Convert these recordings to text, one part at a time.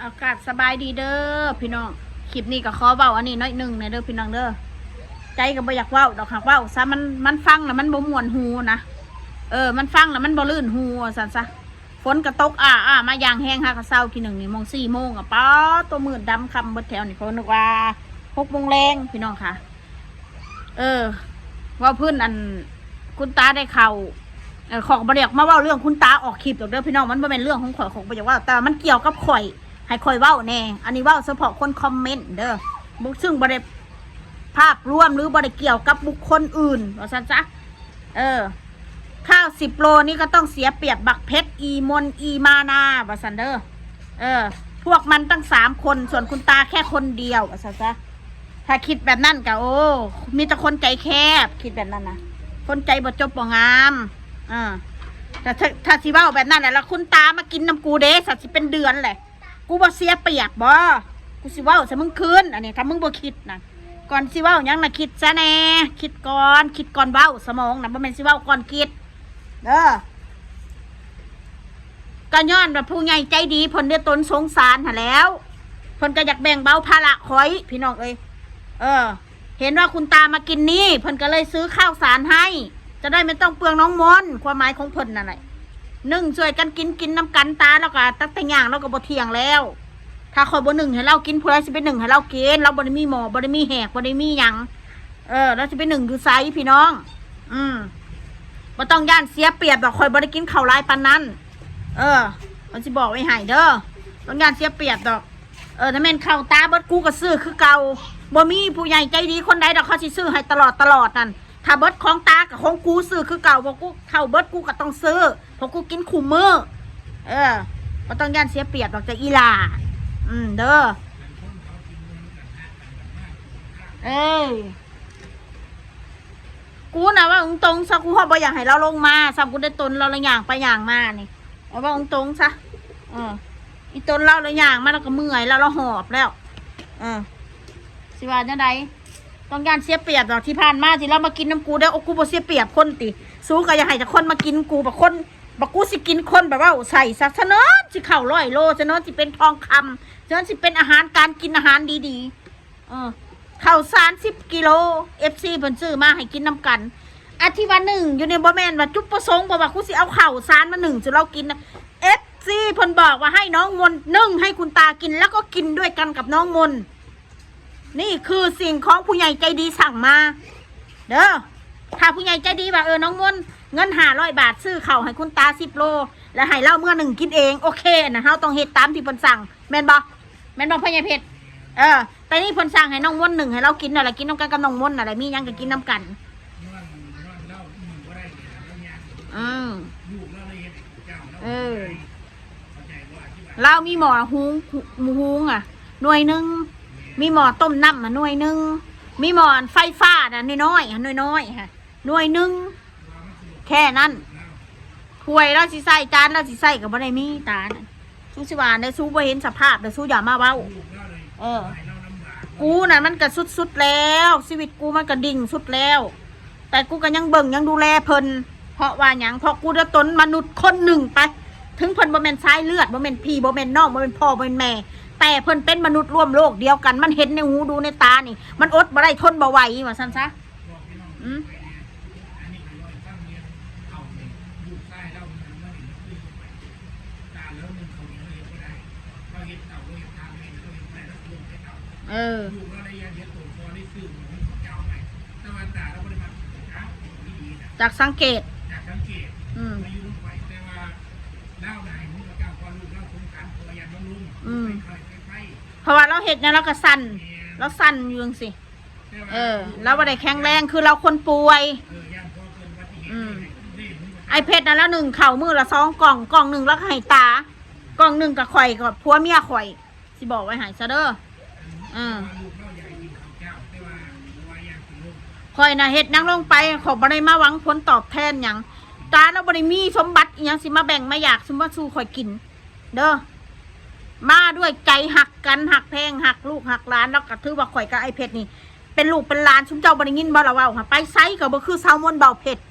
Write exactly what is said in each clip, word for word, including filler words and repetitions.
อากาศสบายดีเด้อพี่น้อง คลิปนี้ก็ขอเว้าอันนี้หน่อยหนึ่งนะเด้อพี่น้องเด้อ ใจก็บ่อยากเว้าดอก หากเว้าซะมัน มันฟังแล้วมันบ่ม่วนหูนะ เออ มันฟังแล้วมันบ่ลื่นหูว่าซั่นซะ ฝนก็ตกอ้าๆ มาอย่างแฮง หากะเซาทีหนึ่งนี่ โมง สี่โมงอะ ป๊าด ตัวมืดดำค่ำเบิดแถวนี่ เขานึกว่าหกโมงแลงพี่น้องค่ะ เออ เว้าพื้นอัน คุณตาได้เข้า เออ ข้อยก็บ่ได้อยากมาเว้าเรื่องคุณตาออกคลิปดอกเด้อพี่น้อง มันบ่แม่นเรื่องของข้อย ข้อยก็บ่อยากเว้า แต่ว่ามันเกี่ยวกับข้อย ให้ข้อยเว้าแหน่ อันนี้เว้าเฉพาะคนคอมเมนต์เด้อ บ่ ซึ่งบ่ได้ภาพรวมหรือบ่ได้เกี่ยวกับบุคคลอื่น ว่าซั่นซะ เออ ข้าวสิบโลนี่ก็ต้องเสียเปรียบบักเพชร อีมน อีมานา ว่าซั่นเด้อ เออ พวกมันตั้งสามคน ส่วนคุณตาแค่คนเดียว ว่าซั่นซะ ถ้าคิดแบบนั้นก็ โอ้ มีแต่คนใจแคบ คิดแบบนั้นนะ คนใจบ่จบบ่งาม เออ ถ้า ถ้า ถ้าสิเว้าแบบนั้นแหละ แล้วคุณตามากินนำกูเด้ สัตว์สิเป็นเดือนแหละ กูบ่เสียเปรียบบ่ กูสิเว้าใส่มึงคืน อันนี้ ถ้ามึงบ่คิดนะ ก่อนสิเว้าหยังนะ คิดซะแหน่ คิดก่อน คิดก่อนเว้า สมองนะ บ่แม่นสิเว้าก่อนคิด เด้อ ก็ย้อนว่าผู้ใหญ่ใจดี เพิ่นเด้อ ตนสงสารหั้นแหล้ว เพิ่นก็อยากแบ่งเบาภาระข้อย พี่น้องเอ้ย เออ เห็นว่าคุณตามากินนี่ เพิ่นก็เลยซื้อข้าวสารให้ จะได้ไม่ต้องเปลืองน้องมนต์ ความหมายของเพิ่นนั่นแหละ นึ่งช่วยกันกิน กินนำกัน ตาแล้วก็ตั้งแต่ย่างแล้วก็บ่เที่ยงแล้ว ถ้าข้อยบ่นึ่งให้ลาวกิน ผู้ใดสิไปนึ่งให้ลาวกิน ลาวบ่ได้มีหม้อ บ่ได้มีแหก บ่ได้มีหยัง เออ ลาวสิไปนึ่งอยู่ไสพี่น้อง อืม บ่ต้องย้านเสียเปรียบดอก ข้อยบ่ได้กินข้าวหลายปานนั้น เออ มันสิบอกไว้ให้เด้อ ต้องย้านเสียเปรียบดอก เออ ถ้าแม่นข้าวตาเบิดกูก็ซื้อคือเก่า บ่มีผู้ใหญ่ใจดีคนใดดอก เขาสิซื้อให้ตลอดตลอดนั่น ถ้าเบิดของตากับของกูซื้อคือเก่า เพราะกู ข้าวเบิดกูก็ต้องซื้อ เพราะกูกินคู่มื้อ เออ บ่ต้องย้านเสียเปรียบดอกจ้ะอีหล่า อืม เด้อ เอ้ย กูน่ะว่าตรงๆซะ กูฮอดบ่อยากให้ลาวลงมา ซ้ำกูได้ตนลาวละย่างไปย่างมานี่ เอาว่าตรงๆซะ เออ อีตนลาวละย่างมาลาวก็เมื่อย ลาว ลาวหอบแล้ว เออ สิว่าจั่งใด ต้องย้านเสียเปรียบดอก ที่ผ่านมาที่ลาวมากินนำกูเด้อ โอ้ กูบ่เสียเปรียบคนติ สูก็อยากให้แต่คนมากินกู บักคน บักกูสิกินคนแบบเว้าใส่ซะ ซะเนินสิเข้าร้อยโล ซะเนินสิเป็นทองคำ ซะเนินสิเป็นอาหารการกิน อาหารดีๆ เออ ข้าวสารสิบกิโล เอฟซี เพิ่นซื้อมาให้กินนำกัน อันที่ว่านึ่งอยู่นี่บ่แม่นว่าจุดประสงค์ บ่ว่ากูสิเอาข้าวสารมานึ่งสู่ลาวกินนะ เอฟซี เพิ่นบอกว่าให้น้องมนต์นึ่งให้คุณตากิน แล้วก็กินด้วยกันกับน้องมนต์ นี่คือสิ่งของผู้ใหญ่ใจดีสั่งมา เด้อ ถ้าผู้ใหญ่ใจดีว่า เออ น้องมนต์ เงินห้าร้อยบาทซื้อข้าวให้คุณตาสิบโล แล้วให้ลาวเมือนึ่งกินเอง โอเคนะ เฮาต้องเฮ็ดตามที่เพิ่นสั่ง แม่นบ่ แม่นบ่พ่อใหญ่เพชร เออ แต่นี่เพิ่นสั่งให้น้องมนต์นึ่งให้ลาวกินนั่นแหละ กินนำกันกับน้องมนต์นั่นแหละ มีหยังก็กินนำกัน อืม เออ ลาวมีหม้อหุง หุงอะ หน่วยหนึ่ง มีหม้อต้มน้ำอะ หน่วยหนึ่ง มีหม้อไฟฟ้าน่ะ น้อยๆอะ น้อยๆฮะ หน่วยหนึ่ง แค่นั้น ถ้วยลาวสิใส่ จานลาวสิใส่ก็บ่ได้มี ตาน่ะ สูสิว่าได้ สูบ่เห็นสภาพเด้อ สูอย่ามาเว้า เออ กูน่ะมันก็สุดๆแล้ว ชีวิตกูมันก็ดิ่งสุดแล้ว แต่กูก็ยังเบิ่งยังดูแลเพิ่น เพราะว่าหยัง เพราะกูเด้อตนมนุษย์คนหนึ่งไป ถึงเพิ่นบ่แม่นสายเลือด บ่แม่นพี่ บ่แม่นน้อง บ่แม่นพ่อ บ่แม่นแม่ แต่เพิ่นเป็นมนุษย์ร่วมโลกเดียวกัน มันเห็นในหูดูในตานี่ มันอดบ่ได้ทนบ่ไหว ว่าซั่นซะ อืม เออ จากสังเกต อืม อืม เพราะว่าลาวเฮ็ดหยังลาวก็สั่น ลาวสั่นอยู่จั่งซี้ เออ ลาวบ่ได้แข็งแรง คือลาวคนป่วย อืม ไอ้เพชรน่ะ ลาวนึ่งข้าวมื้อละสองกล่อง กล่องหนึ่งลาวก็ให้ตา กล่องหนึ่งก็ข้อย กับผัวเมียข้อย สิบอกไว้ให้ซะเด้อ เออ ข้อยน่ะเฮ็ดหยังลงไป ข้อยบ่ได้มาหวังผลตอบแทนหยัง ตาลาวบ่ได้มีสมบัติอิหยังสิมาแบ่งมาอยาก สิมาสู่ข้อยกิน เด้อ มาด้วยใจฮักกัน ฮักแพง ฮักลูกฮักหลาน แล้วก็ถือว่าข้อยกับไอ้เพชรนี่ เป็นลูกเป็นหลาน ซุมเจ้าบ่ได้ยินบ่ ลาวเว้าหา ไปไสก็บ่คือสาวมนต์ บ่าวเพชร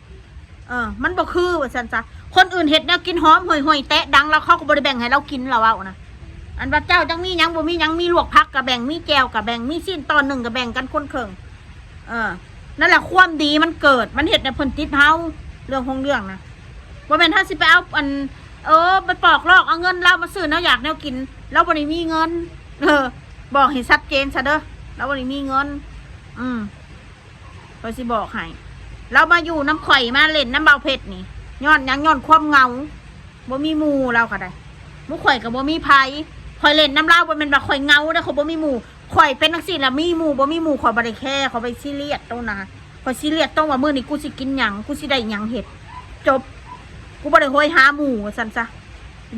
เออ มันบ่คือ ว่าซั่นซะ คนอื่นเฮ็ดแนวกินหอมห่วยๆ แตะดัง แล้วเขาก็บ่ได้แบ่งให้ลาวกิน ลาวเว้านะ อันว่าเจ้าจังมีหยังบ่มีหยัง มีลวกผักก็แบ่ง มีแจ่วก็แบ่ง มีชิ้นตอนหนึ่งก็แบ่งกันคนเคิ่ง เออ นั่นแหละความดีมันเกิด มันเฮ็ดให้เพิ่นติดเฮา เรื่องของเรื่องนะ บ่แม่นเฮาสิไปเอาอัน เออ ไปปอกลอกเอาเงินลาวมาซื้อแนวอยากแนวกิน ลาวบ่ได้มีเงิน เออ บอกให้ชัดเจนซะเด้อ ลาวบ่ได้มีเงิน อืม ข้อยสิบอกให้ ลาวมาอยู่นำข่อย มาเล่นนำบ่าวเพชรนี่ ย้อนหยัง ย้อนความเหงา บ่มีหมู่ ลาวก็ได้ หมู่ข่อยก็บ่มีไผ ข่อยเล่นนำลาวบ่แม่นว่าข่อยเหงาเด้อ ข่อยบ่มีหมู่ ข่อยเป็นจั่งซี้ล่ะ มีหมู่บ่มีหมู่ ข่อยบ่ได้แคร์ ข่อยบ่ได้ซีเรียสตรงนั้น ข่อยซีเรียสตรงว่ามื้อนี้กูสิกินหยัง กูสิได้หยังเฮ็ด จบ กูบ่ได้โหยหาหมู่ ว่าซั่นซะ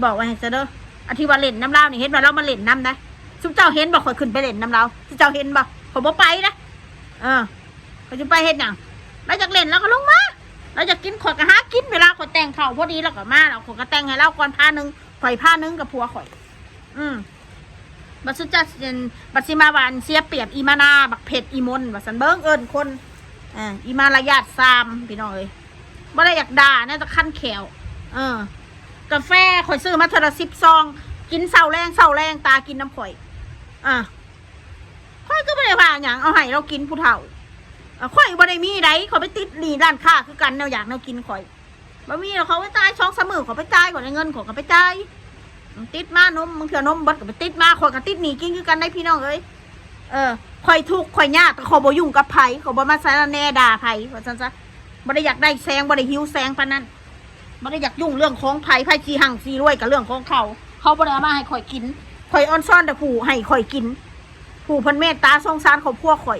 บอกไว้ให้ซะเด้อ อันที่ว่าเล่นนำลาวนี่ เห็นว่าลาวมาเล่นนำนะ ซุมเจ้าเห็นบ่ ข่อยขึ้นไปเล่นนำลาว ซุมเจ้าเห็นบ่ ข่อยบ่ไปนะ เออ ข่อยสิไปเฮ็ดหยัง ลาวอยากเล่นลาวก็ลงมา ลาวอยากกิน ข่อยก็หากิน เวลาข่อยแต่งเข้าพอดี ลาวก็มา แล้วข่อยก็แต่งให้ลาวก่อนพาหนึ่ง ข่อยพาหนึ่งกับผัวข่อย อืม บัดซุมเจ้า บัดสิมาว่าเสียเปรียบอีมานา บักเพชรอีมน ว่าซั่น เบิ่งเอิ้นคน อ่า อีมารยาทซาม พี่น้องเอ้ย บ่ได้อยากด่านะ แต่คันแขว เออ กาแฟข่อยซื้อมาเทื่อละสิบซอง กินเช้าแลง เช้าแลง ตากินนำข่อย อ่า ข่อยก็บ่ได้ว่าหยัง เอาให้ลาวกินผู้เฒ่า อ่า ข่อยบ่ได้มีใด ข่อยไปติดหนี้ร้านค้าคือกัน แนวอยากแนวกินข่อย บ่มีแล้ว ข่อยไปจ่ายสองสามมื้อ ข่อยไปจ่าย ข่อยได้เงิน ข่อยก็ไปจ่าย ติดมานม บางเทื่อนมเบิดก็ไปติดมา ข่อยก็ติดหนี้กินคือกันได้พี่น้องเอ้ย เออ ข่อยทุกข์ข่อยยาก แต่ข่อยบ่ยุ่งกับไผ ข่อยบ่มาสารแหน่ด่าไผ ว่าซั่นซะ บ่ได้อยากได้แซง บ่ได้หิวแซงปานนั้น บ่ได้อยากยุ่งเรื่องของไผ ไผสิฮั่งสิรวยก็เรื่องของเขา เขาบ่ได้เอามาให้ข่อยกิน ข่อยออนซอนแต่ผู้ให้ข่อยกิน ผู้เพิ่นเมตตาสงสารครอบครัวข่อย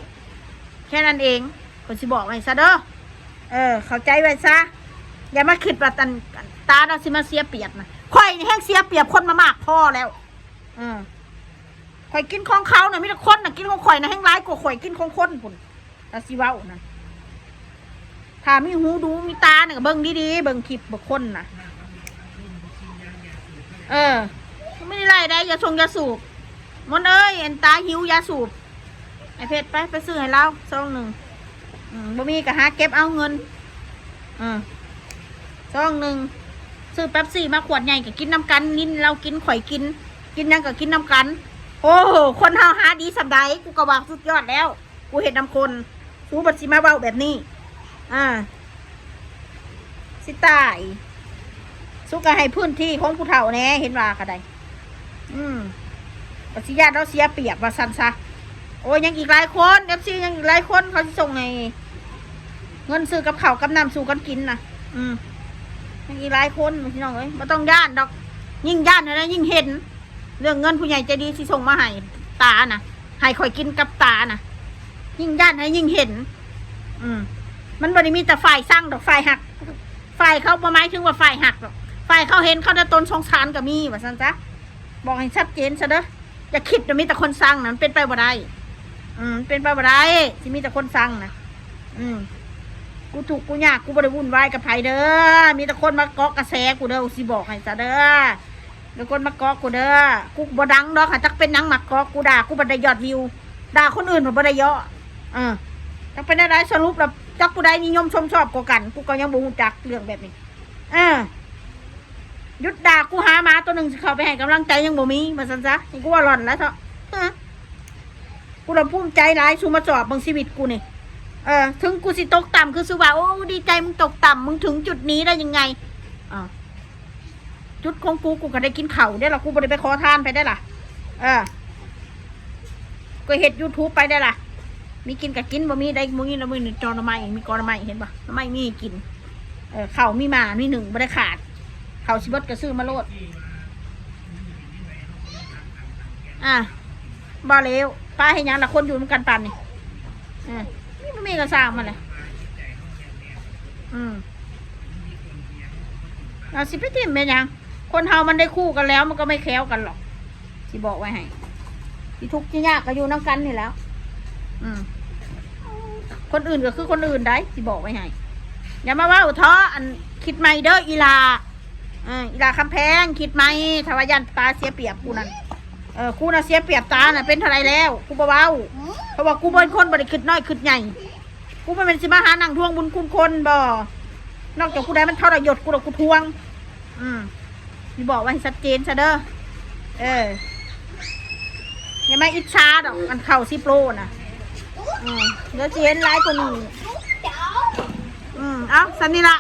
แค่นั้นเอง ข่อยสิบอกไว้ซะเด้อ เออ เข้าใจไว้ซะ อย่ามาคิดว่าตัน ตาเราสิมาเสียเปรียบนะ ข่อยนี่แฮงเสียเปรียบคนมามากพอแล้ว เออ ข่อยกินของเขาน่ะ มีแต่คนน่ะกินของข่อยน่ะ แฮงหลายกว่าข่อยกินของคนพุ้น ถ้าสิเว้านะ ถ้ามีหูดูมีตาเนี่ยก็เบิ่งดีๆ เบิ่งคลิปเบิ่งคนน่ะ เออ ไม่ได้ไล่ได้ ยาชงยาสูบ มนเอ้ย อันตาหิวยาสูบ ไอ้เพชรไป ไปซื้อให้ลาวซองหนึ่ง อืม บ่มีก็หาเก็บเอาเงิน อืม ซองหนึ่ง ซื้อเป๊ปซี่มาขวดใหญ่ก็กินนำกัน นินลาวกิน ข่อยกิน กินหยังก็กินนำกัน โอ้โห คนเฮาหาดีส่ำใด กูก็ว่าสุดยอดแล้ว กูเฮ็ดนำคน สูบัดสิมาเว้าแบบนี้ อ่า สิตาย สุก็ให้พื้นที่ของผู้เฒ่าแหน่ เห็นว่าก็ได้ อืม ก็สิย่านเราเสียเปรียบว่าซั่นซะ โอ้ย ยังอีกหลายคน เอฟซี ยังอีกหลายคน เขาสิส่งให้ เงินซื้อกับข้าวกับน้ำสู่กันกินน่ะ อืม ยังอีกหลายคนพี่น้องเอ้ย บ่ต้องย่านดอก ยิ่งย่านเท่านั้นยิ่งเห็น เรื่องเงินผู้ใหญ่ใจดีสิส่งมาให้ตาน่ะ ให้ข่อยกินกับตาน่ะ ยิ่งย่านให้ยิ่งเห็น อืม มันบ่ได้มีแต่ฝ่ายซังดอก ฝ่ายฮัก ฝ่ายเขาบ่หมายถึงว่าฝ่ายฮักดอก ฝ่ายเขาเห็นเขาได้ตนสงสารก็มี ว่าซั่นซะ บอกให้ชัดเจนซะเด้อ อย่าคิดว่ามีแต่คนซังนะ มันเป็นไปบ่ได้ อืม เป็นไปบ่ได้ สิมีแต่คนซังนะ อืม กูทุกข์กูยาก กูบ่ได้วุ่นวายกับไผเด้อ มีแต่คนมาเกาะกระแสกูเด้อ สิบอกให้ซะเด้อ มีคนมาเกาะกูเด้อ กูบ่ดังดอก หาจักเป็นหยังมาเกาะกู ด่ากูบ่ได้ยอดวิว ด่าคนอื่นมันบ่ได้ยอด เออ จักเป็นอะไร สรุปแล้วจักผู้ใดนิยมชมชอบกว่ากัน กูก็ยังบ่ฮู้จักเรื่องแบบนี้ เออ หยุดด่ากู หาหมาตัวหนึ่งสิเข้าไปให้กำลังใจยังบ่มี ว่าซั่นซะ นี่กูว่าหล่อนแล้วเถาะ ฮะ กูละภูมิใจหลาย สูมาสอบเบิ่งชีวิตกูนี่ เออ ถึงกูสิตกต่ำ คือสูว่า โอ้ ดีใจมึงตกต่ำ มึงถึงจุดนี้ได้ยังไง อ่า จุดของกู กูก็ได้กินข้าวได้ล่ะ กูบ่ได้ไปขอทานไปได้ล่ะ เออ ก็เฮ็ดยูทูบไปได้ล่ะ มีกินก็กิน บ่มีได้ บ่มีละมื้อนี้ จอหน่อไม้ มีกอหน่อไม้ เห็นบ่ หน่อไม้มีให้กิน เออ ข้าวมีหม่า มีหนึ่ง บ่ได้ขาด ข้าวสิเบิดก็ซื้อมาโลด อ่ะ บ่แล้ว ป้าเฮ็ดหยังล่ะ คนอยู่นำกันปานนี่ อ่ะ มีบ่มีก็ซ่างมันแหละ อืม เอาสิไปถิ่มเฮ็ดหยัง คนเฮามันได้คู่กันแล้ว มันก็ไม่แคล้วกันหรอก สิบอกไว้ให้ สิทุกข์สิยากก็อยู่นำกันนี่แหล้ว อืม คนอื่นก็คือคนอื่นได้ สิบอกไว้ให้ อย่ามาเว้าเถาะ อัน คิดใหม่เด้ออีหล่า เออ อีหล่าคำแพง คิดใหม่ ถ้าว่าย่านตาเสียเปรียบกูนั่น เออ กูน่ะเสียเปรียบตาน่ะ เป็นเท่าไรแล้ว กูบ่เว้า เพราะว่ากูเป็นคนบ่ได้คิดน้อยคิดใหญ่ กูบ่แม่นสิมาหานั่งทวงบุญคุณคนบ่ นอกจากผู้ใดมันทรยศกูแล้วกูทวง อืม สิบอกไว้ให้ชัดเจนซะเด้อ เออ อย่ามาอิจฉาดอก อันเข้าสิบโลนะ อืม เดี๋ยวสิเห็นหลายกว่านี้ อืม เอาส่ำนี้ละ